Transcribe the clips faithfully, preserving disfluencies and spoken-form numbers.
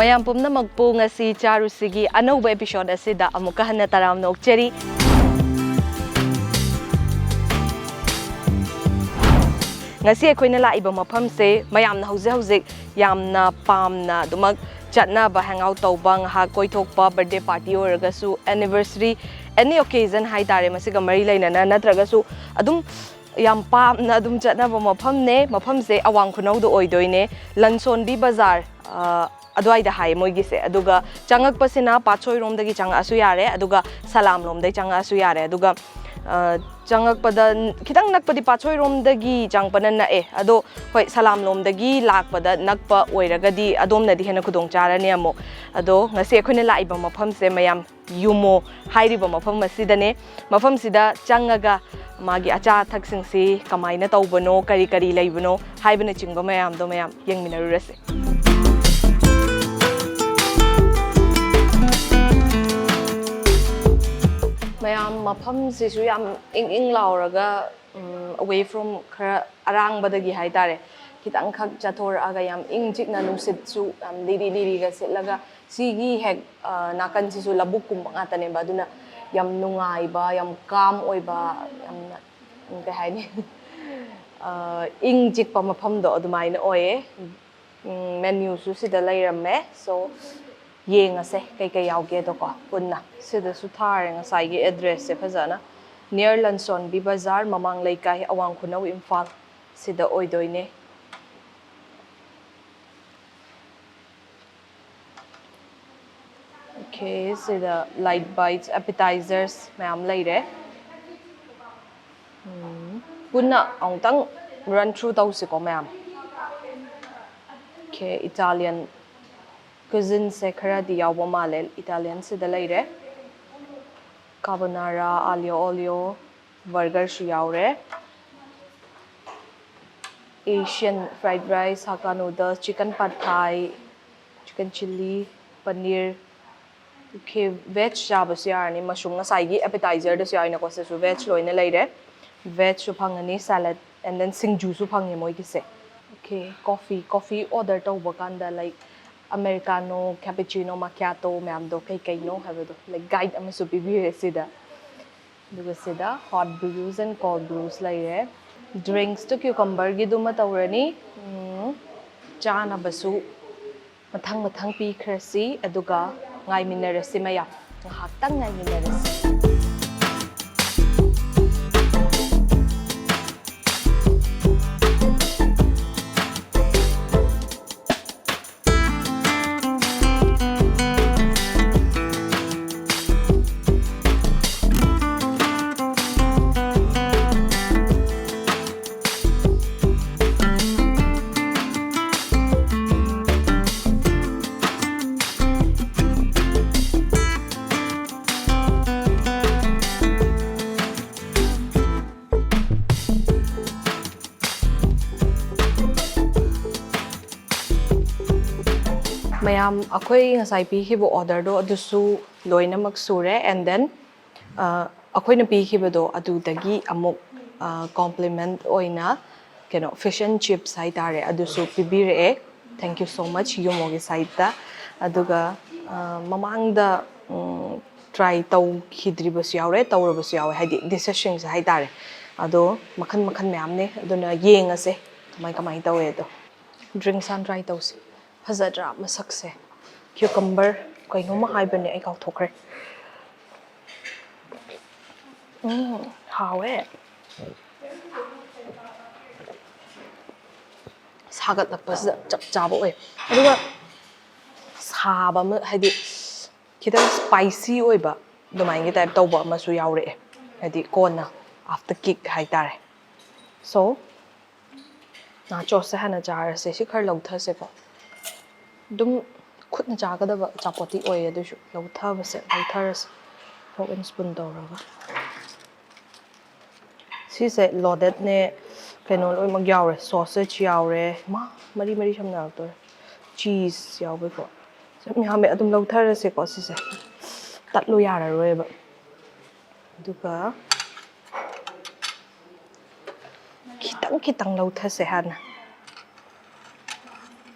ꯃꯌꯥꯝ ꯄꯨꯝꯅꯃꯛꯄꯨ ꯉꯁꯤ ꯆꯥꯔꯨꯁꯤꯒꯤ ꯑꯅꯧꯕ episode ꯑꯁꯤꯗ ꯑꯃꯨꯛꯀ ꯍꯟꯅ ꯇꯔꯥꯝꯅ ꯑꯣꯛꯆꯔꯤ꯫ ꯉꯁꯤ ꯑꯩꯈꯣꯏꯅ ꯂꯥꯛꯏꯕ ꯃꯐꯝꯁꯦ ꯃꯌꯥꯝꯅ ꯍꯧꯖꯤꯛ ꯍꯧꯖꯤꯛ ꯌꯥꯝꯅ ꯄꯥꯝꯅ ꯑꯗꯨꯃꯛ ꯆꯠꯅꯕ, hang out ꯇꯧꯕ, ꯉꯥꯏꯍꯥꯛ ꯀꯣꯏꯊꯣꯛꯄ, birthday party ꯑꯣꯏꯔꯒꯁꯨ, anniversary, any occasion ꯍꯥꯏꯇꯥꯔꯦ, ꯃꯁꯤꯒ ꯃꯔꯤ ꯂꯩꯅꯅ ꯅꯠꯇ꯭ꯔꯒꯁꯨ ꯑꯗꯨꯝ ꯌꯥꯝ ꯄꯥꯝꯅ ꯑꯗꯨꯝ ꯆꯠꯅꯕ ꯃꯐꯝꯅꯦ꯫ ꯃꯐꯝꯁꯦ ꯑꯋꯥꯡ ꯈꯨꯅꯧꯗ ꯑꯣꯏꯗꯣꯏꯅꯦ, ꯂꯟꯁꯣꯟꯕꯤ ꯕꯖꯥꯔ, ꯑ, ꯑꯗꯨꯋꯥꯏꯗ ꯍꯥꯏꯌꯦ ꯃꯣꯏꯒꯤꯁꯦ꯫ ꯑꯗꯨꯒ ꯆꯪꯉꯛꯄꯁꯤꯅ ꯄꯥꯠꯁꯣꯏꯔꯣꯝꯗꯒꯤ ꯆꯪꯉꯛꯑꯁꯨ ꯌꯥꯔꯦ, ꯑꯗꯨꯒ ꯁꯂꯥꯝꯂꯣꯝꯗꯒꯤ ꯆꯪꯉꯛꯑꯁꯨ ꯌꯥꯔꯦ꯫ ꯑꯗꯨꯒ, ꯑ, ꯆꯪꯉꯛꯄꯗ ꯈꯤꯇꯪ ꯅꯛꯄꯗꯤ ꯄꯥꯠꯁꯣꯏꯔꯣꯝꯗꯒꯤ ꯆꯪꯉꯛꯄꯅ ꯅꯛꯑꯦ꯫ ꯑꯗꯣ ꯍꯣꯏ, ꯁꯂꯥꯝꯂꯣꯝꯗꯒꯤ ꯂꯥꯛꯄꯗ ꯅꯛꯄ ꯑꯣꯏꯔꯒꯗꯤ ꯑꯗꯣꯝꯅꯗꯤ ꯍꯦꯟꯅ ꯈꯨꯗꯣꯡ ꯆꯥꯔꯅꯤ ꯑꯃꯨꯛ꯫ ꯑꯗꯣ ꯉꯁꯤ ꯑꯩꯈꯣꯏꯅ ꯂꯥꯛꯏꯕ ꯃꯐꯝꯁꯦ ꯃꯌꯥꯝ ꯌꯨꯃꯣ ꯍꯥꯏꯔꯤꯕ ꯃꯐꯝ ꯑꯁꯤꯗꯅꯦ꯫ ꯃꯐꯝꯁꯤꯗ ꯆꯪꯉꯒ ꯃꯥꯒꯤ ꯑꯆꯥ ꯑꯊꯛꯁꯤꯡꯁꯤ ꯀꯃꯥꯏꯅ ꯇꯧꯕꯅꯣ, ꯀꯔꯤ ꯀꯔꯤ ꯂꯩꯕꯅꯣ ꯍꯥꯏꯕꯅꯆꯤꯡꯕ ꯃꯌꯥꯝꯗꯣ ꯃꯌꯥꯝ ꯌꯦꯡꯃꯤꯟꯅꯔꯨꯔꯁꯦ꯫ ꯃꯌꯥꯝ, ꯃꯐꯝꯁꯤꯁꯨ ꯌꯥꯝ ꯏꯪ ꯏꯪ ꯂꯥꯎꯔꯒ, ꯎꯝ, away from ꯈꯔ ꯑꯔꯥꯡꯕꯗꯒꯤ ꯍꯥꯏꯇꯥꯔꯦ, ꯈꯤꯇꯪꯈꯛ ꯆꯠꯊꯣꯔꯛꯑꯒ ꯌꯥꯝ ꯏꯪ ꯆꯤꯛꯅ, ꯅꯨꯡꯁꯤꯠꯁꯨ ꯌꯥꯝ ꯂꯤꯔꯤ ꯂꯤꯔꯤꯒ ꯁꯤꯠꯂꯒ, ꯁꯤꯒꯤ ꯍꯦꯛ, ꯑ, ꯅꯥꯀꯟꯁꯤꯁꯨ ꯂꯧꯕꯨꯛꯀꯨꯝꯕ ꯉꯥꯛꯇꯅꯦꯕ꯫ ꯑꯗꯨꯅ ꯌꯥꯝ ꯅꯨꯡꯉꯥꯏꯕ, ꯌꯥꯝ calm ꯑꯣꯏꯕ, ꯌꯥꯝꯅ, ꯎꯝ, ꯀꯩ ꯍꯥꯏꯅꯤ, ꯑ, ꯏꯪ ꯆꯤꯛꯄ ꯃꯐꯝꯗꯣ ꯑꯗꯨꯃꯥꯏꯅ ꯑꯣꯏꯌꯦ꯫ ꯎꯝ, menuꯁꯨ ꯁꯤꯗ ꯂꯩꯔꯝꯃꯦ꯫ So, ꯌꯦꯡꯉꯁꯦ ꯀꯩꯀꯩ ꯌꯥꯎꯒꯦꯗꯣꯀꯣ ꯄꯨꯟꯅ꯫ ꯁꯤꯗꯁꯨ ꯊꯥꯔꯦ ꯉꯁꯥꯏꯒꯤ addressꯁꯦ ꯐꯖꯅ, near ꯂꯟꯁꯣꯟꯕꯤ ꯕꯖꯥꯔ, ꯃꯃꯥꯡ ꯂꯩꯀꯥꯏ, ꯑꯋꯥꯡ ꯈꯨꯅꯧ, ꯏꯝꯐꯥꯜ꯫ ꯁꯤꯗ ꯑꯣꯏꯗꯣꯏꯅꯦ꯫ Okay, ꯁꯤꯗ light bites, appetizers ꯃꯌꯥꯝ ꯂꯩꯔꯦ꯫ ꯎꯝ, ꯄꯨꯟꯅ ꯑꯃꯨꯛꯇꯪ run through ꯇꯧꯁꯤꯀꯣ ꯃꯌꯥꯝ꯫ Okay, Italian cuisineꯁꯦ ꯈꯔꯗꯤ ꯌꯥꯎꯕ ꯃꯥꯜꯂꯦ꯫ Italianꯁꯤꯗ ꯂꯩꯔꯦ, carbonara, aglio olio, burgerꯁꯨ ꯌꯥꯎꯔꯦ꯫ Asian fried rice, Hakka noodles, chicken pad thai, chicken chilli, paneer꯫ Okay, veg ꯆꯥꯕꯁꯨ ꯌꯥꯔꯅꯤ꯫ Mushroom, ꯉꯁꯥꯏꯒꯤ appetizerꯗꯁꯨ ꯌꯥꯎꯏꯅꯀꯣ, ꯁꯤꯁꯨ veg ꯂꯣꯏꯅ ꯂꯩꯔꯦ꯫ Vegꯁꯨ ꯐꯪꯉꯅꯤ, salad, and then ꯁꯤꯡꯖꯨꯁꯨ ꯐꯪꯉꯦ ꯃꯣꯏꯒꯤꯁꯦ꯫ Okay, coffee, coffee order ꯇꯧꯕ ꯀꯥꯟꯗ, like, Americano, cappuccino, macchiato ꯃꯌꯥꯝꯗꯣ ꯀꯩ ꯀꯩꯅꯣ ꯍꯥꯏꯕꯗꯣ, like, guide ꯑꯃꯁꯨ ꯄꯤꯕꯤꯔꯦ ꯁꯤꯗ꯫ ꯑꯗꯨꯒ ꯁꯤꯗ hot brews and cold brews ꯂꯩꯔꯦ꯫ Drinks ꯇꯨ cucumber ꯒꯤꯗꯨꯃ ꯇꯧꯔꯅꯤ꯫ ꯎꯝ, ꯆꯥꯅꯕꯁꯨ ꯃꯊꯪ ꯃꯊꯪ ꯄꯤꯈ꯭ꯔꯁꯤ, ꯑꯗꯨꯒ ꯉꯥꯏꯃꯤꯟꯅꯔꯁꯤ ꯃꯌꯥꯝ, ꯉꯥꯏꯍꯥꯛꯇꯪ ꯉꯥꯏꯃꯤꯟꯅꯔꯁꯤ꯫ ꯃꯌꯥꯝ, ꯑꯩꯈꯣꯏ ꯉꯁꯥꯏ ꯄꯤꯈꯤꯕ order ꯗꯣ ꯑꯗꯨꯁꯨ ꯂꯣꯏꯅꯃꯛ ꯁꯨꯔꯦ, and then ꯑ, ꯑꯩꯈꯣꯏꯅ ꯄꯤꯈꯤꯕꯗꯣ ꯑꯗꯨꯗꯒꯤ ꯑꯃꯨꯛ, ꯑ, compliment ꯑꯣꯏꯅ ꯀꯩꯅꯣ, fish and chips ꯍꯥꯏꯇꯥꯔꯦ, ꯑꯗꯨꯁꯨ ꯄꯤꯕꯤꯔꯛꯑꯦ꯫ Thank you so much, ꯌꯨꯃꯣꯒꯤ side ꯇ꯫ ꯑꯗꯨꯒ, ꯑ, ꯃꯃꯥꯡꯗ, ꯎꯝ, try ꯇꯧꯈꯤꯗ꯭ꯔꯤꯕꯁꯨ ꯌꯥꯎꯔꯦ, ꯇꯧꯔꯕꯁꯨ ꯌꯥꯎꯋꯦ, ꯍꯥꯏꯗꯤ dishes ꯁꯤꯡꯁꯦ ꯍꯥꯏꯇꯥꯔꯦ꯫ ꯑꯗꯣ ꯃꯈꯟ ꯃꯈꯟ ꯃꯌꯥꯝꯅꯦ, ꯑꯗꯨꯅ ꯌꯦꯡꯉꯁꯦ ꯀꯃꯥꯏ ꯀꯃꯥꯏꯅ ꯇꯧꯋꯦ ꯑꯗꯣ꯫ Drinks ꯍꯥꯟꯅ try ꯇꯧꯁꯤ꯫ ꯐꯖꯗ꯭ꯔꯥ ꯃꯁꯛꯁꯦ? Cucumber ꯀꯩꯅꯣꯝꯃ ꯍꯥꯏꯕꯅꯦ, ꯑꯩ ꯀꯥꯎꯊꯣꯛꯈ꯭ꯔꯦ꯫ ꯎꯝ, ꯍꯥꯎꯋꯦ꯫ ꯁꯥꯒꯠꯂꯛꯄꯁꯤꯗ ꯆꯞ ꯆꯥꯕ ꯑꯣꯏ꯫ ꯑꯗꯨꯒ ꯁꯥꯕ ꯑꯃ, ꯍꯥꯏꯗꯤ ꯈꯤꯇꯪ spicy ꯑꯣꯏꯕ ꯑꯗꯨꯃꯥꯏꯅꯒꯤ type ꯇꯧꯕ ꯑꯃꯁꯨ ꯌꯥꯎꯔꯛꯑꯦ, ꯍꯥꯏꯗꯤ ꯀꯣꯟꯅ after kick ꯍꯥꯏꯇꯥꯔꯦ꯫ So, nachos ꯁꯦ ꯍꯥꯟꯅ ꯆꯥꯔꯁꯦ꯫ ꯁꯤ ꯈꯔ ꯂꯧꯊꯁꯦꯀꯣ꯫ ꯑꯗꯨꯝ ꯈꯨꯠꯅ ꯆꯥꯒꯗꯕ ꯑꯆꯥꯄꯣꯠꯇꯤ ꯑꯣꯏꯌꯦ, ꯑꯗꯨꯏꯁꯨ ꯂꯧꯊꯕꯁꯦ, ꯂꯧꯊꯔꯁꯦ, fork and spoon ꯇꯧꯔꯒ꯫ ꯁꯤꯁꯦ loaded ꯅꯦ, ꯀꯩꯅꯣ ꯂꯣꯏꯅꯃꯛ ꯌꯥꯎꯔꯦ, sausage ꯌꯥꯎꯔꯦ, ꯃꯥ ꯃꯔꯤ ꯃꯔꯤ ꯁꯝꯅꯔꯛꯇꯣꯔꯦ, cheese ꯌꯥꯎꯕꯩꯀꯣ꯫ ꯁꯨꯝ ꯌꯥꯝꯃꯦ, ꯑꯗꯨꯝ ꯂꯧꯊꯔꯁꯦꯀꯣ꯫ ꯁꯤꯁꯦ ꯇꯠꯂꯨ ꯌꯥꯔꯔꯣꯏꯕ꯫ ꯑꯗꯨꯒ ꯈꯤꯇꯪ ꯈꯤꯇꯪ ꯂꯧꯊꯁꯦ ꯍꯥꯟꯅ꯫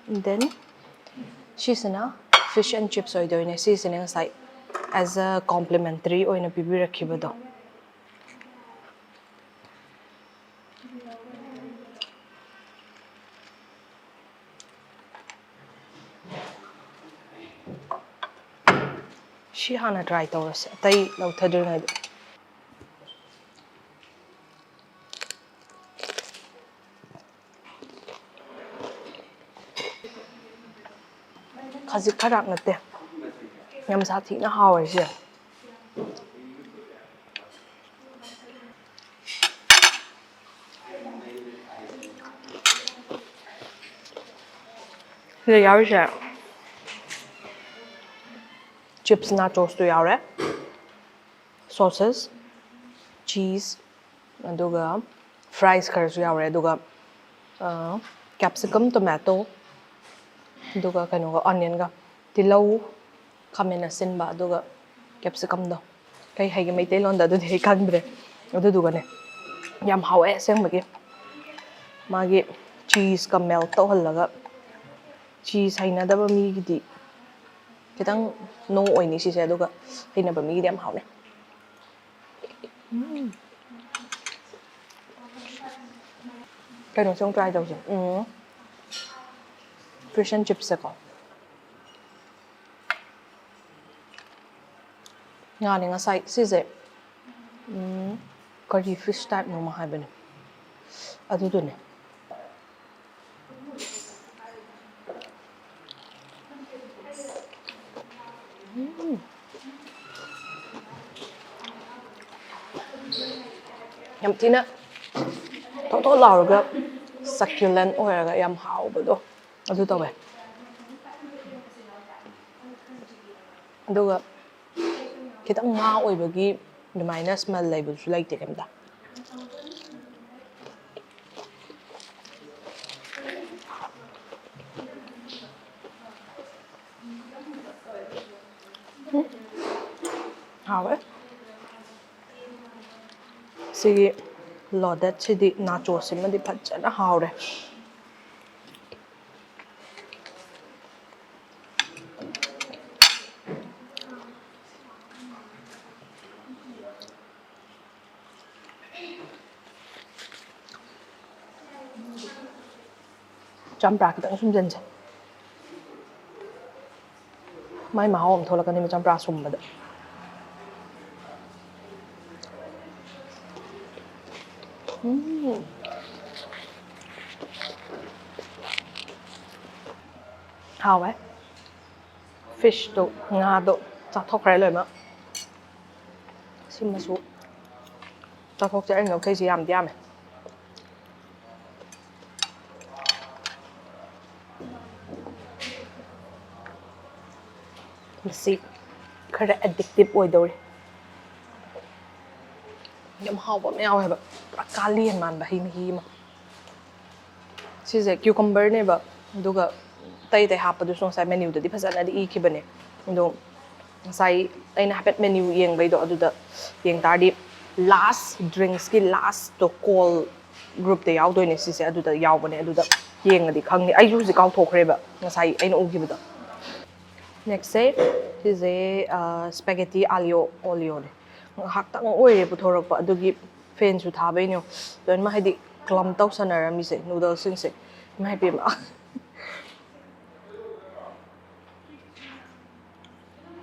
Then ꯁꯤꯁꯤꯅ fish and chips ꯑꯣꯏꯗꯣꯏꯅꯦ꯫ ꯁꯤꯁꯤꯅ ꯉꯁꯥꯏ as a complimentary ꯑꯣꯏꯅ ꯄꯤꯕꯤꯔꯛꯈꯤꯕꯗꯣ꯫ ꯁꯤ ꯍꯥꯟꯅ try ꯇꯧꯔꯁꯦ, ꯑꯇꯩ ꯂꯧꯊꯗ꯭ꯔꯤꯉꯩꯗ꯫ ꯈꯖꯤꯛ ꯈꯔꯥꯛ ꯅꯠꯇꯦ, ꯌꯥꯝ ꯁꯥꯊꯤꯅ ꯍꯥꯎꯋꯦ ꯁꯦ꯫ ꯁꯤꯗ ꯌꯥꯎꯔꯤꯁꯦ chips nachosꯇꯨ ꯌꯥꯎꯔꯦ, sauces, cheese, ꯑꯗꯨꯒ fries ꯈꯔꯁꯨ ꯌꯥꯎꯔꯦ, ꯑꯗꯨꯒ capsicum, tomato, ꯑꯗꯨꯒ ꯀꯩꯅꯣꯒ, onionꯒ, ꯇꯤꯜꯍꯧ, ꯈꯥꯃꯦꯟ ꯑꯁꯤꯟꯕ, ꯑꯗꯨꯒ capsicumꯗꯣ꯫ ꯀꯩ ꯍꯥꯏꯒꯦ ꯃꯩꯇꯩꯂꯣꯟꯗ, ꯑꯗꯨꯗꯤ ꯑꯩ ꯈꯪꯗ꯭ꯔꯦ꯫ ꯑꯗꯨꯗꯨꯒꯅꯦ, ꯌꯥꯝ ꯍꯥꯎꯋꯦ ꯑꯁꯦꯡꯕꯒꯤ꯫ ꯃꯥꯒꯤ cheeseꯀ melt ꯇꯧꯍꯜꯂꯒ, cheese ꯍꯩꯅꯗꯕ ꯃꯤꯒꯤꯗꯤ ꯈꯤꯇꯪ no ꯑꯣꯏꯅꯤ ꯁꯤꯁꯦ, ꯑꯗꯨꯒ ꯍꯩꯅꯕ ꯃꯤꯒꯤꯗꯤ ꯌꯥꯝ ꯍꯥꯎꯅꯤ꯫ ꯎꯝ꯫ ꯀꯩꯅꯣꯁꯦ ꯑꯃꯨꯛ try ꯇꯧꯁꯦ꯫ ꯎꯝ꯫ Fish and chipsꯁꯦꯀꯣ꯫ ꯉꯥꯅꯦ ꯉꯁꯥꯏ ꯁꯤꯁꯦ꯫ ꯎꯝ꯫ ꯀꯔꯤ fish typeꯅꯣꯃ ꯍꯥꯏꯕꯅꯦ꯫ ꯑꯗꯨꯗꯨꯅꯦ꯫ ꯎꯝ꯫ ꯌꯥꯝ ꯊꯤꯅ ꯊꯣꯠ ꯊꯣꯠ ꯂꯥꯎꯔꯒ succulent ꯑꯣꯏꯔꯒ ꯌꯥꯝ ꯍꯥꯎꯕꯗꯣ ꯑꯗꯨ ꯇꯧꯋꯦ꯫ ꯑꯗꯨꯒ ꯈꯤꯇꯪ ꯉꯥ ꯑꯣꯏꯕꯒꯤ ꯑꯗꯨꯃꯥꯏꯅ smell ꯂꯩꯕꯗꯨꯁꯨ ꯂꯩꯇꯦ ꯀꯩꯝꯇ꯫ ꯎꯝ, ꯍꯥꯎꯋꯦ꯫ ꯁꯤꯒꯤ loadedꯁꯤꯗꯤ, nachoꯁꯤꯃꯗꯤ ꯐꯖꯅ ꯍꯥꯎꯔꯦ꯫ ꯆꯝꯄ꯭ꯔꯥ ꯈꯤꯇꯪ ꯁꯨꯝꯖꯟꯁꯦ꯫ ꯃꯥꯏ ꯃꯍꯥꯎ ꯑꯃ ꯊꯣꯛꯂꯛꯀꯅꯤ ꯆꯝꯄ꯭ꯔꯥ ꯁꯨꯝꯕꯗ꯫ ꯎꯝ꯫ ꯍꯥꯎꯋꯦ꯫ ꯐꯤꯁꯇꯣ, ꯉꯥꯗꯣ ꯆꯥꯊꯣꯛꯈ꯭ꯔꯦ ꯂꯣꯏꯅꯃꯛ꯫ ꯁꯤꯃꯁꯨ ꯆꯥꯊꯣꯛꯁꯦ꯫ ꯑꯩꯅ ꯂꯧꯊꯣꯛꯏꯁꯦ ꯌꯥꯝꯗꯤ ꯌꯥꯝꯃꯦ꯫ ꯃꯁꯤ ꯈꯔ ꯑꯦꯗꯤꯛꯇꯤꯞ ꯑꯣꯏꯗꯧꯔꯤ꯫ ꯌꯥꯝ ꯍꯥꯎꯕ ꯑꯃ ꯌꯥꯎꯋꯦꯕ, ꯄꯨꯔꯥ ꯀꯥꯂꯦꯟ ꯃꯥꯟꯕ ꯍꯩ ꯃꯍꯤ ꯑꯃ꯫ ꯁꯤꯁꯦ ꯀ꯭ꯌꯨꯀꯝꯕꯔꯅꯦꯕ, ꯑꯗꯨꯒ ꯑꯇꯩ ꯑꯇꯩ ꯍꯥꯞꯄꯗꯨꯁꯨ ꯉꯁꯥꯏ ꯃꯦꯅ꯭ꯌꯨꯗꯗꯤ ꯐꯖꯅꯗꯤ ꯏꯈꯤꯕꯅꯦ, ꯑꯗꯣ ꯉꯁꯥꯏ ꯑꯩꯅ ꯍꯥꯏꯐꯦꯠ ꯃꯦꯅ꯭ꯌꯨ ꯌꯦꯡꯕꯩꯗꯣ, ꯑꯗꯨꯗ ꯌꯦꯡ ꯇꯥꯔꯗꯤ ꯂꯥꯁ ꯗ꯭ꯔꯤꯡꯁꯀꯤ ꯂꯥꯁꯇꯣ ꯀꯣꯜ ꯒ꯭ꯔꯨꯞꯇ ꯌꯥꯎꯗꯣꯏꯅꯦ ꯁꯤꯁꯦ, ꯑꯗꯨꯗ ꯌꯥꯎꯕꯅꯦ, ꯑꯗꯨꯗ ꯌꯦꯡꯉꯗꯤ ꯈꯪꯅꯤ꯫ ꯑꯩꯁꯨ ꯍꯧꯖꯤꯛ ꯀꯥꯎꯊꯣꯛꯈ꯭ꯔꯦꯕ ꯉꯁꯥꯏ ꯑꯩꯅ ꯎꯈꯤꯕꯗꯣ꯫ ꯅꯦꯛꯁꯁꯦ ꯁꯤꯁꯦ ꯁ꯭ꯄꯦꯒꯦꯇꯤ ꯑꯥꯂꯤꯌꯣ ꯑꯣꯂꯤꯌꯣꯅꯦ꯫ ꯉꯥꯏꯍꯥꯛꯇꯪ ꯑꯣꯏꯔꯦ ꯄꯨꯊꯣꯔꯛꯄ, ꯑꯗꯨꯒꯤ ꯐꯦꯟꯁꯨ ꯊꯥꯕꯩꯅꯦ꯫ ꯂꯣꯏꯅꯃꯛ ꯍꯥꯏꯗꯤ ꯀ꯭ꯂꯝ ꯇꯧꯁꯟꯅꯔꯝꯃꯤꯁꯦ ꯅꯨꯗꯜꯁꯤꯡꯁꯦ꯫ ꯏꯃꯥ ꯏꯄꯦꯝꯃ꯫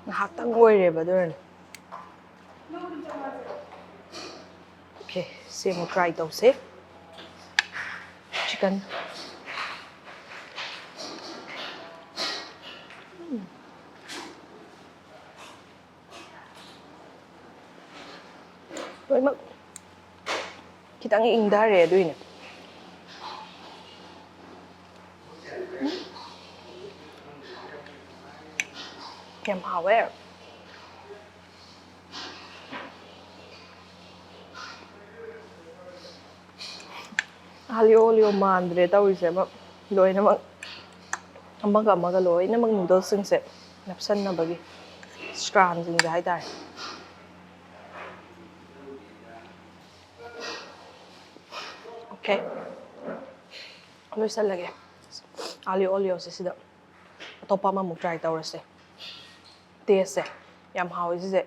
ꯉꯥꯏꯍꯥꯛꯇꯪ ꯑꯣꯏꯔꯦꯕ ꯑꯗꯨꯅꯅꯦ꯫ ꯑꯣꯀꯦ, ꯁꯤ ꯑꯃꯨꯛ ꯇ꯭ꯔꯥꯏ ꯇꯧꯁꯦ꯫ ꯆꯤꯀꯟ꯫ ꯂꯣꯏꯅꯃꯛ ꯈꯤꯇꯪ ꯏꯪꯊꯔꯦ ꯑꯗꯨꯏꯅꯦ꯫ ꯌꯥꯝ ꯍꯥꯎꯋꯦ꯫ ꯑꯥꯂꯤꯌꯣ ꯑꯣꯂꯤꯌꯣ ꯃꯥꯟꯗ꯭ꯔꯦ ꯇꯧꯔꯤꯁꯦ ꯑꯃ, ꯂꯣꯏꯅꯃꯛ ꯑꯃꯒ ꯑꯃꯒ ꯂꯣꯏꯅꯃꯛ ꯅꯨꯗꯜꯁꯤꯡꯁꯦ ꯅꯞꯁꯟꯅꯕꯒꯤ ꯁ꯭ꯇ꯭ꯔꯥꯟꯁꯤꯡꯁꯦ ꯍꯥꯏꯇꯥꯔꯦ꯫ ꯑꯣꯀꯦ, ꯂꯣꯏꯁꯜꯂꯒꯦ꯫ ꯑꯥꯂꯤꯌꯣ ꯑꯣꯂꯤꯌꯣꯁꯦ ꯁꯤꯗ ꯑꯇꯣꯞꯄ ꯑꯃꯃꯨꯛ ꯇ꯭ꯔꯥꯏ ꯇꯧꯔꯁꯦ꯫ ꯇꯦꯁꯁꯦ ꯌꯥꯝ ꯍꯥꯎꯋꯦ ꯁꯤꯁꯦ,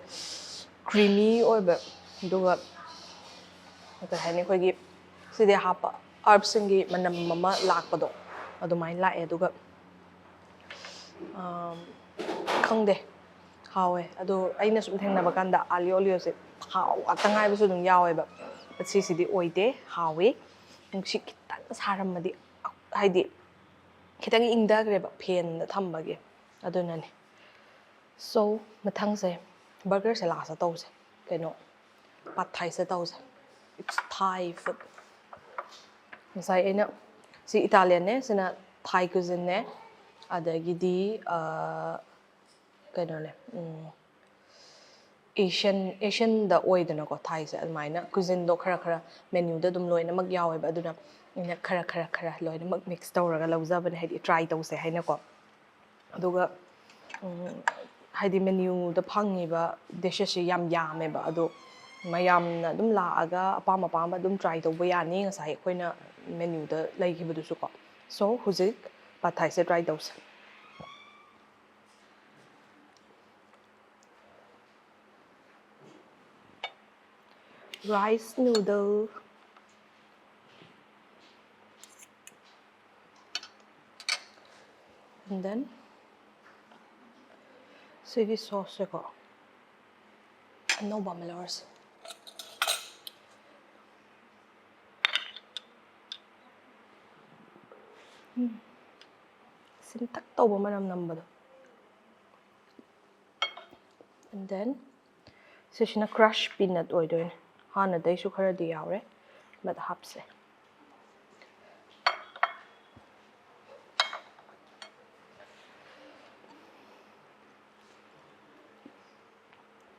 ꯀ꯭ꯔꯤꯃꯤ ꯑꯣꯏꯕ, ꯑꯗꯨꯒ ꯀꯩ ꯍꯥꯏꯅꯤ, ꯑꯩꯈꯣꯏꯒꯤ ꯁꯤꯗꯤ ꯍꯥꯞꯄ ꯍꯔꯕꯁꯤꯡꯒꯤ ꯃꯅꯝ ꯑꯃ ꯂꯥꯛꯄꯗꯣ, ꯑꯗꯨꯃꯥꯏꯅ ꯂꯥꯛꯑꯦ꯫ ꯑꯗꯨꯒ ꯑꯝ, ꯈꯪꯗꯦ, ꯍꯥꯎꯋꯦ꯫ ꯑꯗꯣ ꯑꯩꯅ ꯁꯨꯝ ꯊꯦꯡꯅꯕ ꯀꯥꯟꯗ ꯑꯥꯂꯤꯌꯣ ꯑꯣꯂꯤꯌꯣꯁꯦ ꯊꯥꯎ ꯉꯥꯛꯇ ꯉꯥꯏꯕꯁꯨ ꯑꯗꯨꯝ ꯌꯥꯎꯋꯦꯕ꯫ But ꯁꯤꯁꯤꯗꯤ ꯑꯣꯏꯗꯦ, ꯍꯥꯎꯋꯤ꯫ ꯅꯨꯡꯁꯤꯠ ꯈꯤꯇꯪ ꯁꯥꯔꯝꯃꯗꯤ, ꯍꯥꯏꯗꯤ ꯈꯤꯇꯪ ꯏꯪꯊꯈ꯭ꯔꯦꯕ ꯐꯦꯟꯗ ꯊꯝꯕꯒꯤ, ꯑꯗꯨꯅꯅꯦ꯫ So, ꯃꯊꯪꯁꯦ ꯕꯔꯒꯔꯁꯦ ꯂꯥꯁꯇ ꯇꯧꯁꯦ, ꯀꯩꯅꯣ, ꯄꯥꯠ ꯊꯥꯏꯁꯦ ꯇꯧꯁꯦ꯫ It's Thai food. ꯉꯁꯥꯏ ꯑꯩꯅ ꯁꯤ ꯏꯇꯥꯂꯤꯌꯟꯅꯦ, ꯁꯤꯅ ꯊꯥꯏ ꯀꯨꯏꯖꯤꯟꯅꯦ, ꯑꯗꯒꯤꯗꯤ ꯑ, ꯀꯩꯅꯣꯅꯦ, ꯎꯝ, ꯑꯦꯁꯤꯌꯟ, ꯑꯦꯁꯤꯌꯟꯗ ꯑꯣꯏꯗꯅꯀꯣ ꯊꯥꯏꯁꯦ꯫ ꯑꯗꯨꯃꯥꯏꯅ ꯀꯨꯏꯖꯤꯟꯗꯣ ꯈꯔ ꯈꯔ ꯃꯦꯅ꯭ꯌꯨꯗ ꯑꯗꯨꯝ ꯂꯣꯏꯅꯃꯛ ꯌꯥꯎꯋꯦꯕ꯫ ꯑꯗꯨꯅ ꯑꯩꯅ ꯈꯔ ꯈꯔ ꯈꯔ ꯂꯣꯏꯅꯃꯛ ꯃꯤꯛꯁ ꯇꯧꯔꯒ ꯂꯧꯖꯕꯅꯦ, ꯍꯥꯏꯗꯤ ꯇ꯭ꯔꯥꯏ ꯇꯧꯁꯦ ꯍꯥꯏꯅꯀꯣ꯫ ꯑꯗꯨꯒ ꯎꯝ, ꯍꯥꯏꯗꯤ ꯃꯦꯅ꯭ꯌꯨꯗ ꯐꯪꯉꯤꯕ ꯗꯤꯁꯦꯁꯁꯦ ꯌꯥꯝ ꯌꯥꯝꯃꯦꯕ꯫ ꯑꯗꯣ ꯃꯌꯥꯝꯅ ꯑꯗꯨꯝ ꯂꯥꯛꯑꯒ ꯑꯄꯥꯝ ꯑꯄꯥꯝꯕ ꯑꯗꯨꯝ ꯇ꯭ꯔꯥꯏ ꯇꯧꯕ ꯌꯥꯅꯤ, ꯉꯁꯥꯏ ꯑꯩꯈꯣꯏꯅ ꯃꯦꯅ꯭ꯌꯨꯗ ꯂꯩꯈꯤꯕꯗꯨꯁꯨꯀꯣ꯫ So, ꯍꯧꯖꯤꯛ ꯄꯥꯠ ꯊꯥꯏꯁꯦ ꯇ꯭ꯔꯥꯏ ꯇꯧꯁꯦ꯫ Rice noodle. And then ꯁꯤꯒꯤ ꯁꯣꯁꯁꯦꯀꯣ, ꯑꯅꯧꯕ ꯑꯃ ꯂꯧꯔꯁꯤ꯫ ꯎꯝ, ꯁꯤꯟꯇꯛ ꯇꯧꯕ ꯃꯅꯝ ꯅꯝꯕꯗꯣ꯫ And then ꯁꯤꯁꯤꯅ ꯀ꯭ꯔꯁ ꯄꯤꯅꯠ ꯑꯣꯏꯗꯣꯏꯅꯦ꯫ ꯍꯥꯟꯅꯗꯩꯁꯨ ꯈꯔꯗꯤ ꯌꯥꯎꯔꯦ, but ꯍꯥꯞꯁꯦ꯫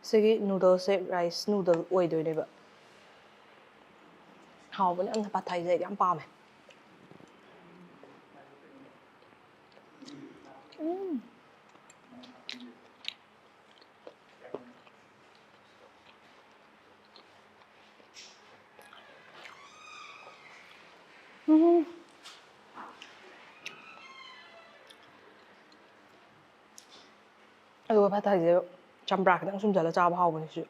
ꯁꯤꯒꯤ ꯅꯨꯗꯜꯁꯦ ꯔꯥꯏꯁ ꯅꯨꯗꯜ ꯑꯣꯏꯗꯣꯏꯅꯦꯕ꯫ ꯍꯥꯎꯕꯅꯦ ꯌꯥꯝꯅ, ꯄꯥꯠ ꯊꯥꯏꯁꯦ ꯑꯩꯗꯤ ꯌꯥꯝ ꯄꯥꯝꯃꯦ꯫ ꯎꯝ꯫ ꯎꯝ꯫ ꯑꯗꯨꯒ ꯄꯥꯠ ꯊꯥꯏꯁꯦ ꯆꯝꯄ꯭ꯔꯥ ꯈꯤꯇꯪ ꯁꯨꯝꯖꯜꯂ ꯆꯥꯕ ꯍꯥꯎꯕꯅꯦ ꯁꯤꯁꯨ꯫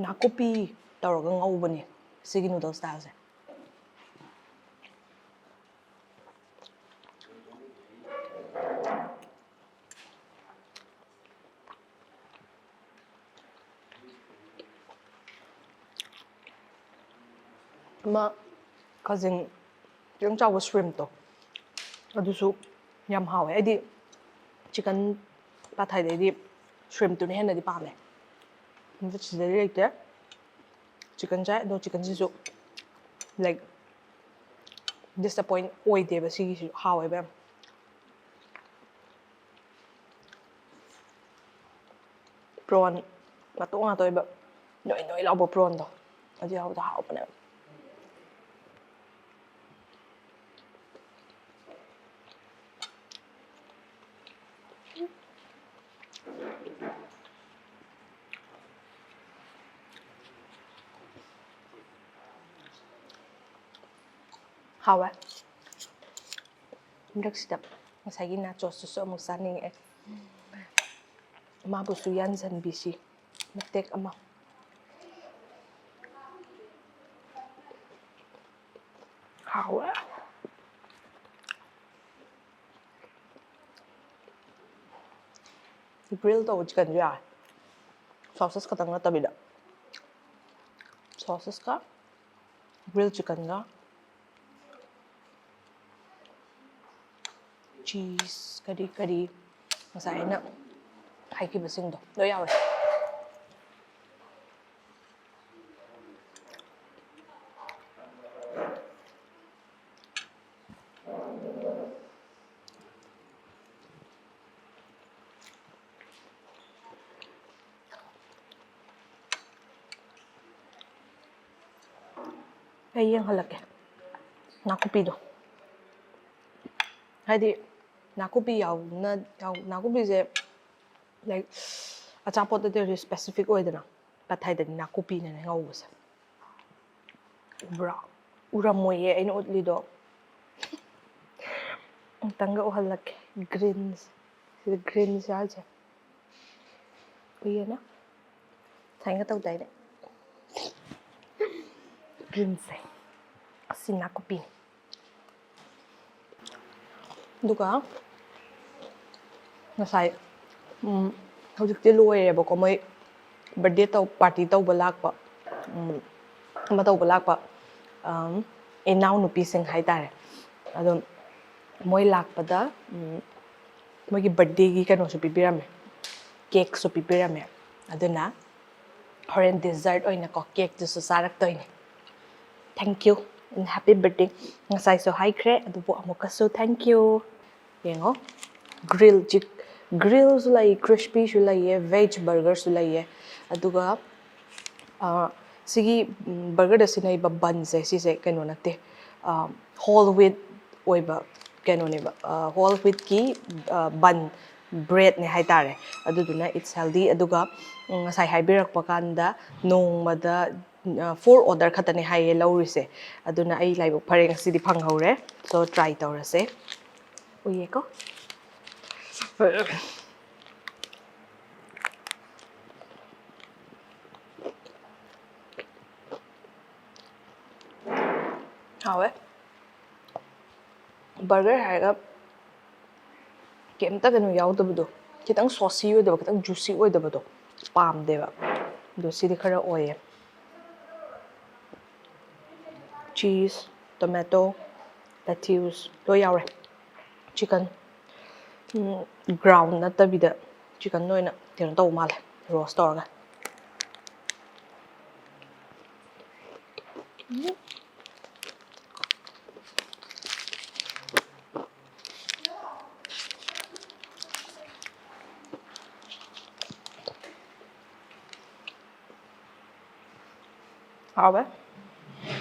ꯅꯥꯀꯨꯞꯄꯤ ꯇꯧꯔꯒ ꯉꯧꯕꯅꯦ ꯁꯤꯒꯤ noodle styleꯁꯦ꯫ ꯑꯃ ꯈꯖꯤꯡ ꯈꯤꯇꯪ ꯆꯥꯎꯕ shrimpꯇꯣ, ꯑꯗꯨꯁꯨ ꯌꯥꯝ ꯍꯥꯎꯋꯦ꯫ ꯑꯩꯗꯤ chicken pad thaiꯗꯩꯗꯤ shrimpꯇꯨꯅ ꯍꯦꯟꯅꯗꯤ ꯄꯥꯝꯃꯦ꯫ ꯑꯗꯨ ꯁꯤꯗꯗꯤ ꯂꯩꯇꯦ꯫ Chicken ꯆꯥꯏ, ꯑꯗꯣ chickenꯁꯤꯁꯨ, like, disappoint ꯑꯣꯏꯗꯦꯕ꯫ ꯁꯤꯒꯤꯁꯤꯁꯨ ꯍꯥꯎꯋꯦꯕ ꯌꯥꯝ꯫ Prawn ꯃꯇꯣꯛ ꯉꯥꯛꯇ ꯑꯣꯏꯕ, ꯅꯣꯏ ꯅꯣꯏ ꯂꯥꯎꯕ prawnꯗꯣ, ꯑꯗꯨ ꯌꯥꯎꯕꯗꯣ ꯍꯥꯎꯕꯅꯦꯕ꯫ ꯍꯥꯎꯋꯦ꯫ ꯍꯟꯗꯛꯁꯤꯗ ꯉꯁꯥꯏꯒꯤ nachosꯇꯨꯁꯨ ꯑꯃꯨꯛ ꯆꯥꯅꯤꯡꯉꯛꯑꯦ꯫ ꯃꯥꯕꯨꯁꯨ ꯌꯥꯟꯁꯟꯕꯤꯁꯤ ꯃꯇꯦꯛ ꯑꯃ꯫ ꯍꯥꯎꯋꯦ꯫ Grill ꯇꯧꯕ chickenꯁꯨ ꯌꯥꯔꯦ꯫ Sauces ꯈꯛꯇꯪ ꯅꯠꯇꯕꯤꯗ꯫ Saucesꯀ, grill chickenꯒ, cheese, ꯀꯔꯤ ꯀꯔꯤ ꯉꯁꯥꯏ ꯑꯩꯅ ꯍꯥꯏꯈꯤꯕꯁꯤꯡꯗꯣ ꯂꯣꯏ ꯌꯥꯎꯔꯦ꯫ ꯑꯩ ꯌꯦꯡꯍꯜꯂꯛꯀꯦ ꯅꯥꯀꯨꯞꯄꯤꯗꯣ꯫ ꯍꯥꯏꯗꯤ ꯅꯥꯀꯨꯞꯄꯤ ꯌꯥꯎꯅ-, ꯌꯥꯎ-, ꯅꯥꯀꯨꯞꯄꯤꯁꯦ, like, ꯑꯆꯥꯄꯣꯠꯇꯗꯤ specific ꯑꯣꯏꯗꯅ, pad thaiꯗꯗꯤ ꯅꯥꯀꯨꯞꯄꯤꯅꯅꯦ ꯉꯧꯕꯁꯦ꯫ ꯎꯕ꯭ꯔꯥ? ꯎꯔꯝꯃꯣꯏꯌꯦ ꯑꯩꯅ ꯎꯠꯂꯤꯗꯣ꯫ ꯑꯃꯨꯛꯇꯪꯒ ꯎꯍꯜꯂꯛꯀꯦ꯫ Greens꯫ ꯁꯤꯗ greens ꯍꯥꯏꯁꯦ꯫ ꯎꯏꯌꯦꯅ? ꯁꯨꯃꯥꯏꯅ ꯇꯧꯗꯥꯏꯅꯦ? ꯀ꯭ꯔꯤꯝꯁꯦ꯫ ꯑꯁꯤ ꯅꯥꯀꯨꯞꯄꯤꯅꯤ꯫ ꯑꯗꯨꯒ ꯉꯁꯥꯏ, ꯎꯝ, ꯍꯧꯖꯤꯛꯇꯤ ꯂꯣꯏꯔꯦꯕꯀꯣ, ꯃꯣꯏ ꯕꯔꯗꯦ ꯇꯧ, ꯄꯥꯔꯇꯤ ꯇꯧꯕ ꯂꯥꯛꯄ, ꯎꯝ, ꯑꯃ ꯇꯧꯕ ꯂꯥꯛꯄ, ꯑꯝ, ꯏꯅꯥꯎꯅꯨꯄꯤꯁꯤꯡ ꯍꯥꯏꯇꯥꯔꯦ꯫ ꯑꯗꯣ ꯃꯣꯏ ꯂꯥꯛꯄꯗ, ꯎꯝ, ꯃꯣꯏꯒꯤ ꯕꯔꯗꯦꯒꯤ ꯀꯩꯅꯣꯁꯨ ꯄꯤꯕꯤꯔꯝꯃꯦ, ꯀꯦꯛꯁꯨ ꯄꯤꯕꯤꯔꯝꯃꯦ꯫ ꯑꯗꯨꯅ ꯍꯣꯔꯦꯟ ꯗꯦꯖꯔꯠ ꯑꯣꯏꯅꯀꯣ, ꯀꯦꯛꯇꯨꯁꯨ ꯆꯥꯔꯛꯇꯣꯏꯅꯦ꯫ Thank you and happy birthday. ꯉꯁꯥꯏꯁꯨ ꯍꯥꯏꯈ꯭ꯔꯦ, ꯑꯗꯨꯕꯨ ꯑꯃꯨꯛꯀꯁꯨ thank you꯫ ꯌꯦꯡꯉꯣ, ꯒ꯭ꯔꯤꯜ ꯆꯤꯛ, ꯒ꯭ꯔꯤꯜꯁꯨ ꯂꯩ, ꯀ꯭ꯔꯤꯁꯄꯤꯁꯨ ꯂꯩꯌꯦ, ꯚꯦꯖ ꯕꯔꯒꯔꯁꯨ ꯂꯩꯌꯦ꯫ ꯑꯗꯨꯒ, ꯑ, ꯁꯤꯒꯤ, ꯎꯝ, ꯕꯔꯒꯔꯗ ꯁꯤꯖꯤꯟꯅꯔꯤꯕ ꯕꯟꯁꯦ, ꯁꯤꯁꯦ ꯀꯩꯅꯣ ꯅꯠꯇꯦ, ꯑ, ꯍꯣꯜ ꯋꯤꯠ ꯑꯣꯏꯕ ꯀꯩꯅꯣꯅꯦꯕ, ꯑ, ꯍꯣꯜ ꯋꯤꯠꯀꯤ, ꯑ, ꯕꯟ ꯕ꯭ꯔꯦꯗꯅꯦ ꯍꯥꯏꯇꯥꯔꯦ꯫ ꯑꯗꯨꯗꯨꯅ it's healthy꯫ ꯑꯗꯨꯒ, ꯎꯝ, ꯉꯁꯥꯏ ꯍꯥꯏꯕꯤꯔꯛꯄ ꯀꯥꯟꯗ ꯅꯣꯡꯃꯗ, ꯑ, ꯐꯣꯔ ꯑꯣꯔꯗꯔ ꯈꯛꯇꯅꯦ ꯍꯥꯏꯌꯦ ꯂꯧꯔꯤꯁꯦ꯫ ꯑꯗꯨꯅ ꯑꯩ ꯂꯥꯏꯕꯛ ꯐꯔꯦ, ꯉꯁꯤꯗꯤ ꯐꯪꯍꯧꯔꯦ꯫ So try ꯇꯧꯔꯁꯦ꯫ ꯎꯏꯌꯦꯀꯣ꯫ ꯍꯥꯎꯋꯦ꯫ ꯕꯔꯒꯔ ꯍꯥꯏꯔꯒ ꯀꯩꯝꯇ ꯀꯩꯅꯣ ꯌꯥꯎꯗꯕꯗꯣ, ꯈꯤꯇꯪ ꯁꯣꯁꯤ ꯑꯣꯏꯗꯕ, ꯈꯤꯇꯪ ꯖꯨꯁꯤ ꯑꯣꯏꯗꯕꯗꯣ ꯄꯥꯝꯗꯦꯕ꯫ ꯑꯗꯣ ꯁꯤꯗꯤ ꯈꯔ ꯑꯣꯏꯌꯦ꯫ ꯆꯤꯁ, ꯇꯣꯃꯦꯇꯣ, ꯂꯦꯇ꯭ꯌꯨꯁ ꯂꯣꯏ ꯌꯥꯎꯔꯦ꯫ ꯆꯤꯀꯟ, ꯎꯝ, ꯒ꯭ꯔꯥꯎꯟ ꯅꯠꯇꯕꯤꯗ ꯆꯤꯀꯟ ꯑꯣꯏꯅ ꯀꯩꯅꯣ ꯇꯧꯕ ꯃꯥꯜꯂꯦ, ꯔꯣꯁ ꯇꯧꯔꯒ꯫ ꯎꯝ꯫ ꯍꯥꯎꯋꯦ꯫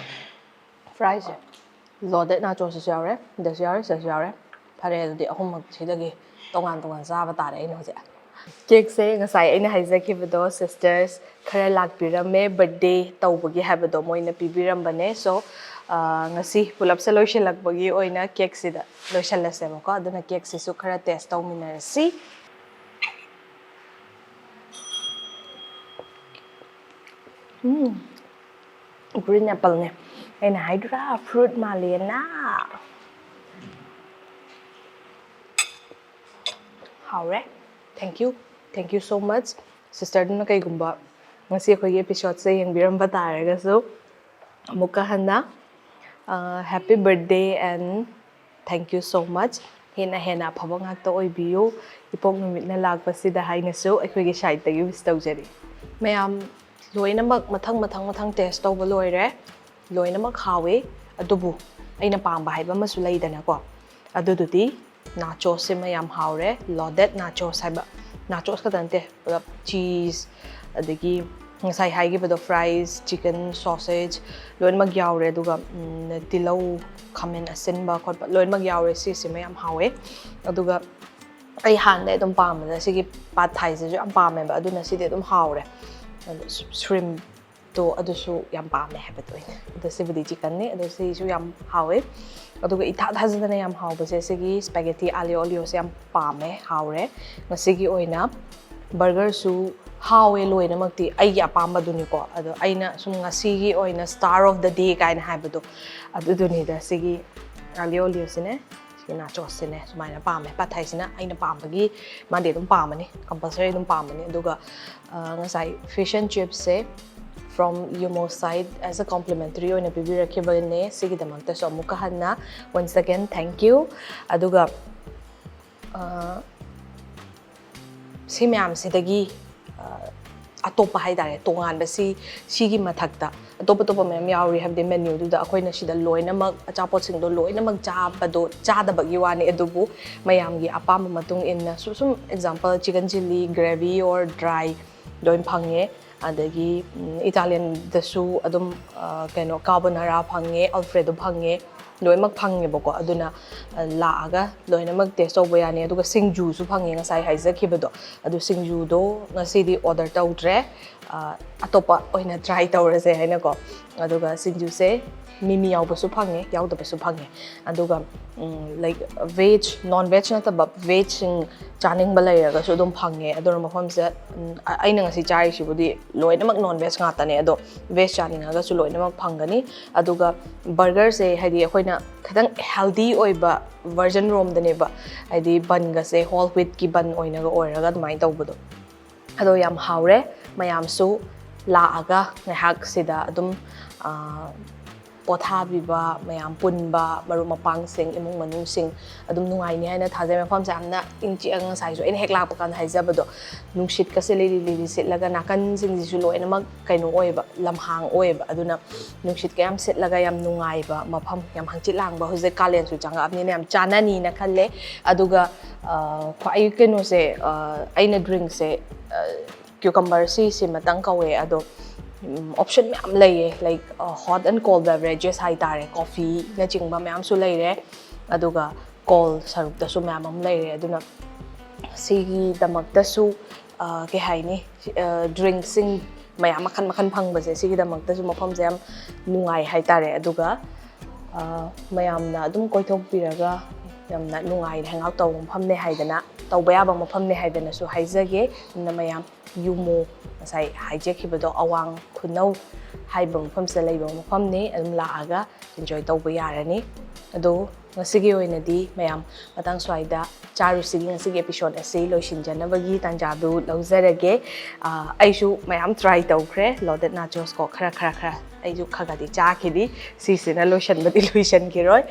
ꯐ꯭ꯔꯥꯏꯁꯦ꯫ ꯂꯣꯗꯦꯠ ꯅꯥꯆꯣꯁꯤꯁꯨ ꯌꯥꯎꯔꯦ, ꯁꯤꯗꯁꯨ ꯌꯥꯎꯔꯦ, ꯁꯤꯗꯁꯨ ꯌꯥꯎꯔꯦ꯫ ꯐꯔꯦ, ꯑꯗꯨꯗꯤ ꯑꯍꯨꯝꯃꯛ ꯁꯤꯗꯒꯤ ꯇꯣꯉꯥꯟ ꯇꯣꯉꯥꯟ ꯆꯥꯕ ꯇꯥꯔꯦ ꯑꯩꯅ ꯍꯧꯖꯤꯛ꯫ ꯀꯦꯛꯁꯦ ꯉꯁꯥꯏ ꯑꯩꯅ ꯍꯥꯏꯖꯈꯤꯕꯗꯣ, ꯁꯤꯁꯇꯔꯁ ꯈꯔ ꯂꯥꯛꯄꯤꯔꯝꯃꯦ, ꯕꯔꯗꯦ ꯇꯧꯕꯒꯤ ꯍꯥꯏꯕꯗꯣ ꯃꯣꯏꯅ ꯄꯤꯕꯤꯔꯝꯕꯅꯦ꯫ So, ꯑ, ꯉꯁꯤ ꯄꯨꯂꯞꯁꯦ ꯂꯣꯏꯁꯤꯜꯂꯛꯄꯒꯤ ꯑꯣꯏꯅ ꯀꯦꯛꯁꯤꯗ ꯂꯣꯏꯁꯤꯜꯂꯁꯦꯕꯀꯣ꯫ ꯑꯗꯨꯅ ꯀꯦꯛꯁꯤꯁꯨ ꯈꯔ ꯇꯦꯁ ꯇꯧꯃꯤꯟꯅꯔꯁꯤ꯫ ꯎꯝ꯫ Green appleꯅꯦ꯫ ꯑꯩꯅ ꯍꯥꯏꯗ꯭ꯔꯥ, fruit ꯃꯥꯜꯂꯦꯅ꯫ ꯍꯥꯎꯔꯦ꯫ Thank you, thank you so much꯫ Sisterꯗꯨꯅ ꯀꯩꯒꯨꯝꯕ ꯉꯁꯤ ꯑꯩꯈꯣꯏꯒꯤ episodeꯁꯦ ꯌꯦꯡꯕꯤꯔꯝꯕ ꯇꯥꯔꯒꯁꯨ, ꯑꯃꯨꯛꯀ ꯍꯟꯅ, ꯑ, happy birthday and thank you so much꯫ ꯍꯦꯟꯅ ꯍꯦꯟꯅ ꯑꯐꯕ ꯉꯥꯛꯇ ꯑꯣꯏꯕꯤꯌꯨ꯫ ꯏꯄꯣꯛ ꯅꯨꯃꯤꯠꯅ ꯂꯥꯛꯄꯁꯤꯗ ꯍꯥꯏꯅꯁꯨ ꯑꯩꯈꯣꯏꯒꯤ sideꯇꯒꯤ wish ꯇꯧꯖꯔꯤ꯫ ꯃꯌꯥꯝ ꯂꯣꯏꯅꯃꯛ ꯃꯊꯪ ꯃꯊꯪ ꯃꯊꯪ taste ꯇꯧꯕ ꯂꯣꯏꯔꯦ꯫ ꯂꯣꯏꯅꯃꯛ ꯍꯥꯎꯋꯤ꯫ ꯑꯗꯨꯕꯨ ꯑꯩꯅ ꯄꯥꯝꯕ ꯍꯥꯏꯕ ꯑꯃꯁꯨ ꯂꯩꯗꯅꯀꯣ꯫ ꯑꯗꯨꯗꯨꯗꯤ nachosꯁꯤꯃ ꯌꯥꯝ ꯍꯥꯎꯔꯦ꯫ Loaded nachos ꯍꯥꯏꯕ, nachos ꯈꯛꯇ ꯅꯠꯇꯦ, ꯄꯨꯂꯞ cheese, ꯑꯗꯒꯤ ꯉꯁꯥꯏ ꯍꯥꯏꯈꯤꯕꯗꯣ, fries, chicken, sausage, ꯂꯣꯏꯅꯃꯛ ꯌꯥꯎꯔꯦ꯫ ꯑꯗꯨꯒ, ꯎꯝ, ꯇꯤꯜꯍꯧ, ꯈꯥꯃꯦꯟ ꯑꯁꯤꯟꯕ ꯈꯣꯠꯄ ꯂꯣꯏꯅꯃꯛ ꯌꯥꯎꯔꯦ꯫ ꯁꯤꯁꯤꯃ ꯌꯥꯝ ꯍꯥꯎꯋꯦ꯫ ꯑꯗꯨꯒ ꯑꯩ ꯍꯥꯟꯅꯗꯩ ꯑꯗꯨꯝ ꯄꯥꯝꯕꯗ ꯁꯤꯒꯤ pad thaiꯁꯤꯁꯨ ꯌꯥꯝ ꯄꯥꯝꯃꯦꯕ, ꯑꯗꯨꯅ ꯁꯤꯗꯤ ꯑꯗꯨꯝ ꯍꯥꯎꯔꯦ꯫ ꯑꯗꯣ shrimpꯇꯣ ꯑꯗꯨꯁꯨ ꯌꯥꯝ ꯄꯥꯝꯃꯦ ꯍꯥꯏꯕꯗꯣ ꯑꯩꯅ꯫ ꯑꯗꯣ ꯁꯤꯕꯨꯗꯤ chickenꯅꯤ, ꯑꯗꯣ ꯁꯤꯁꯨ ꯌꯥꯝ ꯍꯥꯎꯋꯦ꯫ ꯑꯗꯨꯒ ꯏꯊꯥ ꯊꯥꯖꯗꯅ ꯌꯥꯝ ꯍꯥꯎꯕꯁꯦ ꯁꯤꯒꯤ spaghetti aglio oglioꯁꯦ ꯌꯥꯝ ꯄꯥꯝꯃꯦ, ꯍꯥꯎꯔꯦ꯫ ꯉꯁꯤꯒꯤ ꯑꯣꯏꯅ burgerꯁꯨ ꯍꯥꯎꯋꯦ ꯂꯣꯏꯅꯃꯛꯇꯤ, ꯑꯩꯒꯤ ꯑꯄꯥꯝꯕꯗꯨꯅꯤꯀꯣ꯫ ꯑꯗꯣ ꯑꯩꯅ ꯁꯨꯝ ꯉꯁꯤꯒꯤ ꯑꯣꯏꯅ star of the day ꯀꯥꯏꯅ ꯍꯥꯏꯕꯗꯣ, ꯑꯗꯨꯗꯨꯅꯤꯗ ꯁꯤꯒꯤ aglio oglioꯁꯤꯅꯦ꯫ ꯁꯤꯒꯤ nachosꯁꯤꯅꯦ ꯁꯨꯃꯥꯏꯅ ꯄꯥꯝꯃꯦ꯫ Pad thaiꯁꯤꯅ ꯑꯩꯅ ꯄꯥꯝꯕꯒꯤ ꯃꯥꯗꯤ ꯑꯗꯨꯝ ꯄꯥꯝꯃꯅꯤ, compulsory ꯑꯗꯨꯝ ꯄꯥꯝꯃꯅꯤ꯫ ꯑꯗꯨꯒ, ꯑ, ꯉꯁꯥꯏ fish and chipsꯁꯦ from Yumo side as a complimentary ꯑꯣꯏꯅ ꯄꯤꯕꯤꯔꯛꯈꯤꯕꯅꯦ꯫ ꯁꯤꯒꯤꯗꯃꯛꯇꯁꯨ ꯑꯃꯨꯛꯀ ꯍꯟꯅ once again thank you꯫ ꯑꯗꯨꯒ, ꯑ, ꯁꯤ ꯃꯌꯥꯝꯁꯤꯗꯒꯤ, ꯑ, ꯑꯇꯣꯞꯄ ꯍꯥꯏꯇꯥꯔꯦ, ꯇꯣꯉꯥꯟꯕ ꯁꯤ, ꯁꯤꯒꯤ ꯃꯊꯛꯇ ꯑꯇꯣꯞ ꯑꯇꯣꯞꯄ ꯃꯌꯥꯝ ꯌꯥꯎꯔꯤ꯫ ꯍꯥꯏꯕꯗꯤ menuꯗꯨꯗ ꯑꯩꯈꯣꯏꯅ ꯁꯤꯗ ꯂꯣꯏꯅꯃꯛ, ꯑꯆꯥꯄꯣꯠꯁꯤꯡꯗꯣ ꯂꯣꯏꯅꯃꯛ ꯆꯥꯕꯗꯣ, ꯆꯥꯗꯕꯒꯤ ꯋꯥꯅꯤ, ꯑꯗꯨꯕꯨ ꯃꯌꯥꯝꯒꯤ ꯑꯄꯥꯝꯕ ꯃꯇꯨꯡ ꯏꯟꯅ ꯁꯨ-, ꯁꯨꯝ example chicken chilli, gravy or dry ꯂꯣꯏ ꯐꯪꯉꯦ꯫ ꯑꯗꯒꯤ, ꯎꯝ, Italianꯗꯁꯨ ꯑꯗꯨꯝ, ꯑ, ꯀꯩꯅꯣ, carbonara ꯐꯪꯉꯦ, Alfredo ꯐꯪꯉꯦ, ꯂꯣꯏꯅꯃꯛ ꯐꯪꯉꯦꯕꯀꯣ꯫ ꯑꯗꯨꯅ, ꯑ, ꯂꯥꯛꯑꯒ ꯂꯣꯏꯅꯃꯛ taste ꯇꯧꯕ ꯌꯥꯅꯤ꯫ ꯑꯗꯨꯒ ꯁꯤꯡꯖꯨꯁꯨ ꯐꯪꯉꯦ, ꯉꯁꯥꯏ ꯍꯥꯏꯖꯈꯤꯕꯗꯣ꯫ ꯑꯗꯨ ꯁꯤꯡꯖꯨꯗꯣ ꯉꯁꯤꯗꯤ order ꯇꯧꯗ꯭ꯔꯦ, ꯑ, ꯑꯇꯣꯞꯄ ꯑꯣꯏꯅ try ꯇꯧꯔꯁꯦ ꯍꯥꯏꯅꯀꯣ꯫ ꯑꯗꯨꯒ ꯁꯤꯡꯖꯨꯁꯦ ꯃꯤꯃꯤ ꯌꯥꯎꯕꯁꯨ ꯐꯪꯉꯦ, ꯌꯥꯎꯗꯕꯁꯨ ꯐꯪꯉꯦ꯫ ꯑꯗꯨꯒ ꯂꯥꯏꯛ ꯚꯦꯖ, ꯅꯣꯟ ꯚꯦꯖ ꯅꯠꯇꯕ ꯚꯦꯖꯁꯤꯡ ꯆꯥꯅꯤꯡꯕ ꯂꯩꯔꯒꯁꯨ ꯑꯗꯨꯝ ꯐꯪꯉꯦ꯫ ꯑꯗꯨꯅ ꯃꯐꯝꯁꯦ, ꯎꯝ, ꯑ- ꯑꯩꯅ ꯉꯁꯤ ꯆꯥꯔꯤꯁꯤꯕꯨꯗꯤ ꯂꯣꯏꯅꯃꯛ ꯅꯣꯟ ꯚꯦꯖ ꯉꯥꯛꯇꯅꯦ, ꯑꯗꯣ ꯚꯦꯖ ꯆꯥꯅꯤꯡꯉꯒꯁꯨ ꯂꯣꯏꯅꯃꯛ ꯐꯪꯒꯅꯤ꯫ ꯑꯗꯨꯒ ꯕꯔꯒꯔꯁꯦ ꯍꯥꯏꯗꯤ ꯑꯩꯈꯣꯏꯅ ꯈꯤꯇꯪ ꯍꯦꯜꯗꯤ ꯑꯣꯏꯕ ꯚꯔꯖꯟ ꯔꯣꯝꯗꯅꯦꯕ, ꯍꯥꯏꯗꯤ ꯕꯟꯒꯁꯦ ꯍꯣꯜ ꯋꯤꯠꯀꯤ ꯕꯟ ꯑꯣꯏꯅꯒ ꯑꯣꯏꯔꯒ ꯑꯗꯨꯃꯥꯏꯅ ꯇꯧꯕꯗꯣ꯫ ꯑꯗꯣ ꯌꯥꯝ ꯍꯥꯎꯔꯦ꯫ ꯃꯌꯥꯝꯁꯨ ꯂꯥꯛꯑꯒ ꯉꯥꯏꯍꯥꯛ ꯁꯤꯗ ꯑꯗꯨꯝ, ꯑ, ꯄꯣꯊꯥꯕꯤꯕ, ꯃꯌꯥꯝ ꯄꯨꯟꯕ, ꯃꯔꯨꯞ ꯃꯄꯥꯡꯁꯤꯡ, ꯏꯃꯨꯡ ꯃꯅꯨꯡꯁꯤꯡ ꯑꯗꯨꯝ ꯅꯨꯡꯉꯥꯏꯅꯤ ꯍꯥꯏꯅ ꯊꯥꯖꯩ꯫ ꯃꯐꯝꯁꯦ ꯌꯥꯝꯅ ꯏꯪ ꯆꯤꯛꯑꯒ, ꯉꯁꯥꯏꯁꯨ ꯑꯩꯅ ꯍꯦꯛ ꯂꯥꯛꯄ ꯀꯥꯟꯗ ꯍꯥꯏꯖꯕꯗꯣ, ꯅꯨꯡꯁꯤꯠꯀꯁꯦ ꯂꯤꯔꯤ ꯂꯤꯔꯤ ꯁꯤꯠꯂꯒ, ꯅꯥꯀꯟꯁꯤꯡꯁꯤꯁꯨ ꯂꯣꯏꯅꯃꯛ ꯀꯩꯅꯣ ꯑꯣꯏꯌꯦꯕ, ꯂꯝꯍꯥꯡ ꯑꯣꯏꯌꯦꯕ꯫ ꯑꯗꯨꯅ ꯅꯨꯡꯁꯤꯠꯀ ꯌꯥꯝ ꯁꯤꯠꯂꯒ ꯌꯥꯝ ꯅꯨꯡꯉꯥꯏꯕ ꯃꯐꯝ, ꯌꯥꯝ ꯍꯪꯆꯤꯠ ꯂꯥꯡꯕ꯫ ꯍꯧꯖꯤꯛ ꯀꯥꯂꯦꯟꯁꯨ ꯆꯪꯉꯛꯑꯕꯅꯤꯅ ꯌꯥꯝ ꯆꯥꯅꯅꯤꯅ ꯈꯜꯂꯦ꯫ ꯑꯗꯨꯒ, ꯑ, ꯈ꯭ꯋꯥꯏ ꯀꯩꯅꯣꯁꯦ, ꯑ, ꯑꯩꯅ ꯗ꯭ꯔꯤꯡꯁꯦ, ꯑ, ꯀ꯭ꯌꯨꯀꯝꯕꯔ ꯁꯤꯁꯤꯃꯇꯪ ꯀꯧꯋꯦ, ꯑꯗꯣ, ꯎꯝ, ꯑꯣꯞꯁꯟ ꯃꯌꯥꯝ ꯂꯩꯌꯦ, ꯂꯥꯏꯛ, ꯑ, ꯍꯣꯠ ꯑꯦꯟ ꯀꯣꯜ ꯕꯦꯚꯔꯦꯖꯦꯁ ꯍꯥꯏꯇꯥꯔꯦ, ꯀꯣꯐꯤꯅꯆꯤꯡꯕ ꯃꯌꯥꯝꯁꯨ ꯂꯩꯔꯦ, ꯑꯗꯨꯒ ꯀꯣꯜ ꯁꯔꯨꯛꯇꯁꯨ ꯃꯌꯥꯝ ꯑꯃ ꯂꯩꯔꯦ꯫ ꯑꯗꯨꯅ ꯁꯤꯒꯤꯗꯃꯛꯇꯁꯨ, ꯑ, ꯀꯩ ꯍꯥꯏꯅꯤ, ꯑ, ꯗ꯭ꯔꯤꯡꯁꯤꯡ ꯃꯌꯥꯝ ꯃꯈꯜ ꯃꯈꯜ ꯐꯪꯕꯁꯦ, ꯁꯤꯒꯤꯗꯃꯛꯇꯁꯨ ꯃꯐꯝꯁꯦ ꯌꯥꯝ ꯅꯨꯡꯉꯥꯏ ꯍꯥꯏꯇꯥꯔꯦ꯫ ꯑꯗꯨꯒ, ꯑ, ꯃꯌꯥꯝꯅ ꯑꯗꯨꯝ ꯀꯣꯏꯊꯣꯛꯄꯤꯔꯒ ꯌꯥꯝꯅ ꯅꯨꯡꯉꯥꯏꯅ ꯍꯦꯡ ꯑꯥꯎꯠ ꯇꯧꯕ ꯃꯐꯝꯅꯦ ꯍꯥꯏꯗꯅ, ꯇꯧꯕ ꯌꯥꯕ ꯃꯐꯝꯅꯦ ꯍꯥꯏꯗꯅꯁꯨ ꯍꯥꯏꯖꯒꯦ꯫ ꯑꯗꯨꯅ ꯃꯌꯥꯝ ꯌꯨꯃꯣ, ꯉꯁꯥꯏ ꯍꯥꯏꯖꯈꯤꯕꯗꯣ, ꯑꯋꯥꯡ ꯈꯨꯅꯧ ꯍꯥꯏꯕ ꯃꯐꯝꯁꯤꯗ ꯂꯩꯕ ꯃꯐꯝꯅꯤ꯫ ꯑꯗꯨꯝ ꯂꯥꯛꯑꯒ ꯏꯟꯖꯣꯏ ꯇꯧꯕ ꯌꯥꯔꯅꯤ꯫ ꯑꯗꯣ ꯉꯁꯤꯒꯤ ꯑꯣꯏꯅꯗꯤ ꯃꯌꯥꯝ ꯃꯇꯥꯡ ꯁ꯭ꯋꯥꯏꯗ ꯆꯥꯔꯨꯁꯤꯒꯤ ꯉꯁꯤꯒꯤ ꯑꯦꯄꯤꯁꯣꯗ ꯑꯁꯤ ꯂꯣꯏꯁꯤꯟꯖꯅꯕꯒꯤ ꯇꯥꯟꯖꯥꯗꯨ ꯂꯧꯖꯔꯒꯦ꯫ ꯑ, ꯑꯩꯁꯨ ꯃꯌꯥꯝ ꯇ꯭ꯔꯥꯏ ꯇꯧꯈ꯭ꯔꯦ, ꯂꯣꯗꯦꯠ ꯅꯥꯆꯣꯁ ꯀꯣ, ꯈꯔ ꯈꯔ ꯈꯔ ꯑꯩꯁꯨ ꯈꯔ ꯈꯔꯗꯤ ꯆꯥꯈꯤꯅꯤ꯫ ꯁꯤꯁꯤꯅ ꯂꯣꯏꯁꯟꯕꯗꯤ ꯂꯣꯏꯁꯟꯈꯤꯔꯣꯏ꯫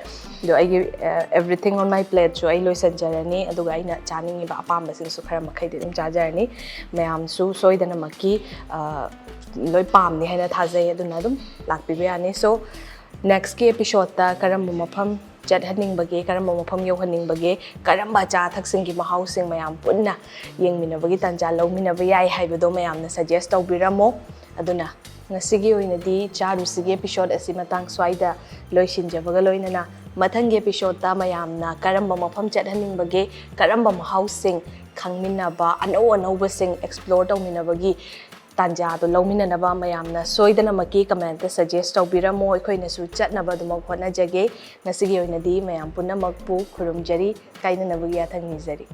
ꯑꯗꯣ ꯑꯩꯒꯤ, ꯑ, everything on my plateꯁꯨ ꯑꯩ ꯂꯣꯏꯁꯟꯖꯔꯅꯤ, ꯑꯗꯨꯒ ꯑꯩꯅ ꯆꯥꯅꯤꯡꯉꯤꯕ ꯑꯄꯥꯝꯕꯁꯤꯡꯁꯨ ꯈꯔ ꯃꯈꯩꯗꯤ ꯑꯗꯨꯝ ꯆꯥꯖꯔꯅꯤ꯫ ꯃꯌꯥꯝꯁꯨ ꯁꯣꯏꯗꯅꯃꯛꯀꯤ, ꯑ, ꯂꯣꯏ ꯄꯥꯝꯅꯤ ꯍꯥꯏꯅ ꯊꯥꯖꯩ, ꯑꯗꯨꯅ ꯑꯗꯨꯝ ꯂꯥꯛꯄꯤꯕ ꯌꯥꯅꯤ꯫ So, ꯅꯦꯛꯁꯀꯤ ꯑꯦꯄꯤꯁꯣꯗꯇ ꯀꯔꯝꯕ ꯃꯐꯝ ꯆꯠꯍꯟꯅꯤꯡꯕꯒꯦ, ꯀꯔꯝꯕ ꯃꯐꯝ ꯌꯧꯍꯟꯅꯤꯡꯕꯒꯦ, ꯀꯔꯝꯕ ꯑꯆꯥ ꯑꯊꯛꯁꯤꯡꯒꯤ ꯃꯍꯥꯎꯁꯤꯡ ꯃꯌꯥꯝ ꯄꯨꯟꯅ ꯌꯦꯡꯃꯤꯟꯅꯕꯒꯤ ꯇꯥꯟꯖꯥ ꯂꯧꯃꯤꯟꯅꯕ ꯌꯥꯏ ꯍꯥꯏꯕꯗꯣ ꯃꯌꯥꯝꯅ ꯁꯖꯦꯁ ꯇꯧꯕꯤꯔꯝꯃꯣ꯫ ꯑꯗꯨꯅ ꯉꯁꯤꯒꯤ ꯑꯣꯏꯅꯗꯤ ꯆꯥꯔꯨꯁꯤꯒꯤ ꯑꯦꯄꯤꯁꯣꯗ ꯑꯁꯤ ꯃꯇꯥꯡ ꯁ꯭ꯋꯥꯏꯗ ꯂꯣꯏꯁꯤꯟꯖꯕꯒ ꯂꯣꯏꯅꯅ, ꯃꯊꯪꯒꯤ ꯑꯦꯄꯤꯁꯣꯗꯇ ꯃꯌꯥꯝꯅ ꯀꯔꯝꯕ ꯃꯐꯝ ꯆꯠꯍꯟꯅꯤꯡꯕꯒꯦ, ꯀꯔꯝꯕ ꯃꯍꯥꯎꯁꯤꯡ ꯈꯪꯃꯤꯟꯅꯕ, ꯑꯅꯧ ꯑꯅꯧꯕꯁꯤꯡ ꯑꯦꯛꯁꯄ꯭ꯂꯣꯔ ꯇꯧꯃꯤꯟꯅꯕꯒꯤ ꯇꯥꯟꯖꯥꯗꯣ ꯂꯧꯃꯤꯟꯅꯅꯕ ꯃꯌꯥꯝꯅ ꯁꯣꯏꯗꯅꯃꯛꯀꯤ comment suggest ꯇꯧꯕꯤꯔꯝꯃꯣ꯫ ꯑꯩꯈꯣꯏꯅꯁꯨ ꯆꯠꯅꯕ ꯑꯗꯨꯃꯛ ꯍꯣꯠꯅꯖꯒꯦ꯫ ꯉꯁꯤꯒꯤ ꯑꯣꯏꯅꯗꯤ ꯃꯌꯥꯝ ꯄꯨꯝꯅꯃꯛꯄꯨ ꯈꯨꯔꯨꯝꯖꯔꯤ꯫ ꯀꯥꯏꯅꯅꯕꯒꯤ ꯌꯥꯊꯪ ꯅꯤꯖꯔꯤ꯫